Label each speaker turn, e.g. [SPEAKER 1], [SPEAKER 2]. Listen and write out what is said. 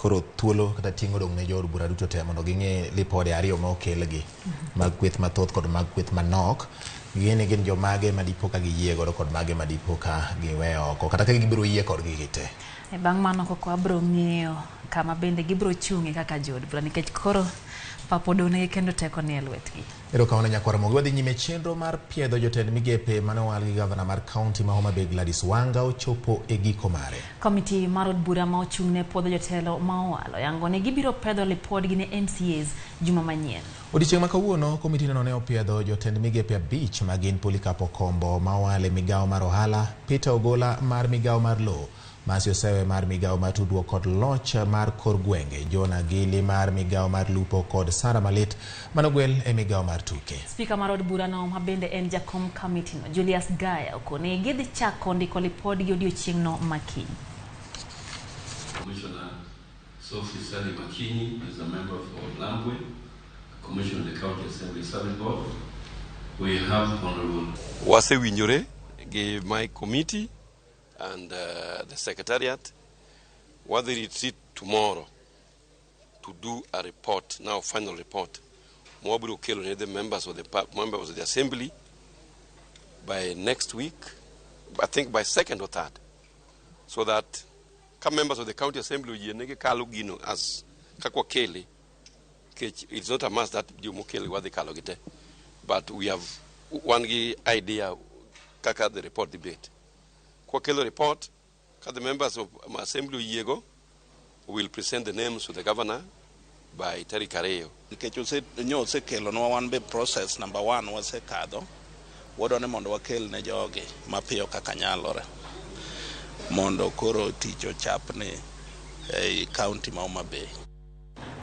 [SPEAKER 1] Koro thuolo kata ting' odong' ne jood bura duto te mondo ging'e lipode ariyo ma okelgi mag kweth mathoth kod mag kweth manok. Ging'e ni gin jomage ma dipo ka giyie godo kod mage ma dipo ka giweyo oko kata ka gibiro yie kodgi gite.
[SPEAKER 2] E bang' mano koko wabiro ng'eyo kama bende gibiro chung'e kaka jood bura nikech koro pap odong' negi kendo teko ni e lwetgi.
[SPEAKER 1] Erokamano nyakwara Mogi. Wadhi nyime chenro mar piedho jotend migepe mane owal gi gavana mar kaunti ma Homa Bay Gladys Wanga ochopo e giko mare.
[SPEAKER 2] Komiti mar od bura ma ochung' ne puodho jotelo ma owal oyango ni gibiro pedho lipodgi ne MCAs juma manyien.
[SPEAKER 1] Odiechieng' ma kawuono, komitino ne opiedho jotend migepe 5 ma gin Polycarp Okombo ma owal e migawo mar ohala, Peter Ogola mar migawo mar lowo, Mercy Osewe mar migawo mar tudruok kod loch mar kor gwenge, John Agili mar migawo mar lupo kod Sara Malit manogwel e migawo mar tuke.
[SPEAKER 2] Spika mar od burano ma bende en jakom komitino Julius Gaya okoni gidhi chako ndiko lipodgi odiochieng'no makiny.
[SPEAKER 3] Commissioner Sophie Sally Makinyi is a member for Lambwe, Commissioner of the County Assembly Service Board. We have Honorable Wasewinjore gi my committee and the secretariat. Wadhi retreat tomorrow to do a report, now final report. Mwabiro kelo ne the members of the assembly by next week, I think by second or third, so that ka members of the county assembly oyie ne gikalo gino as kaka wakele, nikech it's not a must that jomokele wadhi kalo gi te, but we have wan gi idea kaka the report dhi bet. Kwakelo report, ka the members of assembly oyiego, we will present the names to the governor by tarik 2.
[SPEAKER 4] Nikech nyo osekelonwa wan be process number 1 wasekadho, wadwa ni mondo wakel ne jogi mapiyo kaka nyalore mondo koro tich ochapni ei county ma Homa Bay.